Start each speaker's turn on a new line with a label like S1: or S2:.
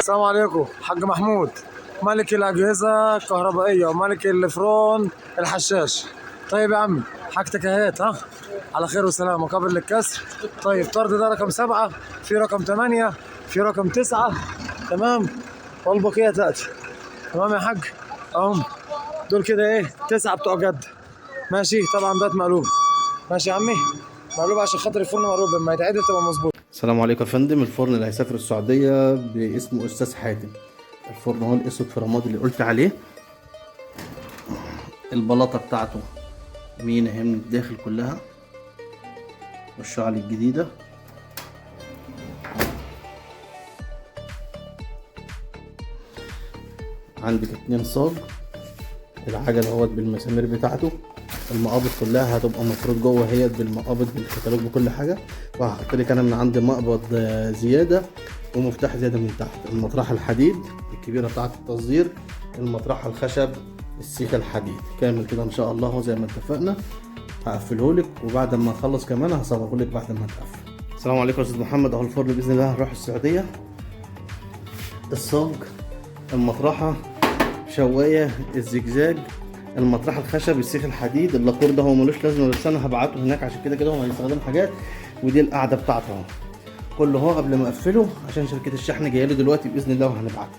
S1: السلام عليكم حاج محمود، ملك الأجهزة الكهربائية وملك الفرون الحشاش. طيب يا عمي حاجتك اهيت، ها على خير وسلامة، قابل للكسر. طيب طرد ده رقم 7، في رقم 8، في رقم 9، تمام، والبقية تأتي. تمام يا حاج، اهم دول كده ايه 9 بتوع جد. ماشي، طبعا ده مقلوب. ماشي يا عمي، مقلوب عشان خاطر الفرن مقلوب، لما يتعدل تبقى مظبوط.
S2: السلام عليكم يا فندم. الفرن اللي هيسافر السعودية باسم أستاذ حاتم. الفرن هو الأسود في رمادي اللي قلت عليه. البلاطة بتاعته مين اهي من الداخل كلها، والشعل الجديدة. عندك 2 صاج، العجل اهوت بالمسامير بتاعته، المقابض كلها هتبقى مفروض جوه هي بالمقابض بالكتالوج بكل حاجة. وهحط لك انا من عندي مقبض زيادة ومفتاح زيادة من تحت. المطرحه الحديد الكبيرة بتاعه التصدير، المطرحه الخشب، السيخ الحديد كامل كده ان شاء الله زي ما اتفقنا. هقفله لك، وبعد ما اخلص كمان هصوره لك بعد ما اتقفل. السلام عليكم يا استاذ محمد. اهو الفرن باذن الله هنروح السعودية. الصاج، المطرحه، شوايه، الزجزاج، المطرحه الخشب، السيخ الحديد، اللاكور ده هو ملوش لازمه بس انا هبعته هناك عشان كده كده هو هيستخدم حاجات. ودي القعدة بتاعته اهو، كله اهو قبل ما اقفله عشان شركة الشحن جاية لي دلوقتي باذن الله وهنبعته.